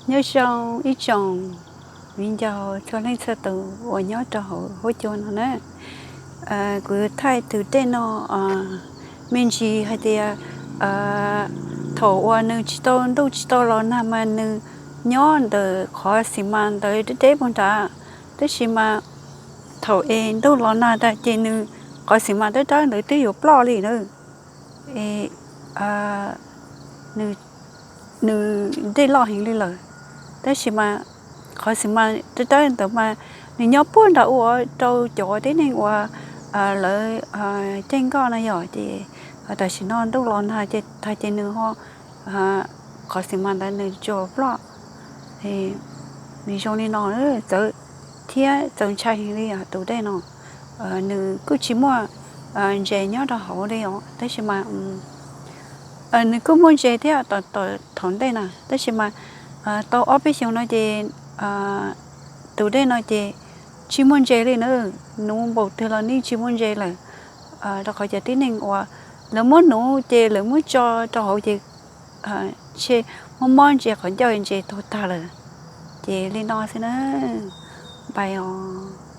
Nyob zoo ib tsoom viv ncaus txhua leej txhua tus uas nyob rau hauv huab cua no na. Kuv thaij tus dej no me ntsis hais tias thaum uas nws tsis tau ntuj tsis tau los nag mas nws nyob ntawm qhov xis mas ntawd deb deb puag nrad, tab sis mas thaum es ntuj los nag tas ces nws qhov xis mas dawb dawb ntawd twb yuav ploj li na. Es nws dej loj heev li lawm, tab sis mas qhov xis mas dawb dawb ntawd mas nws nyob puag nram ua rau cov tib neeg uas lawv caij nkoj no yom, ces tam sim no ntuj los nag ces tag ces nws ho qhov xis mas ntawd nws tsuas ploj. Nws zoo li no txawv thiab txaus ntshai heev li tus dej no. Nws kuj tsis muaj ntses nyob rau hauv li os, tab sis mas nws kuj muaj ntses thiab thaum ntej na, tab sis mas tau ob peb xyoos no ces tus dej no ces tsis muaj ntses li na. Nuv npaum twg los yeej tsis muaj ntses lawm, rau qhov cov tib neeg uas lawv muab nuv ces lawv muab tso rau hauv ces ntshe mob mob ntses qhov ncauj ntses tuag tag lawm. Ces li no xwb na, npais os.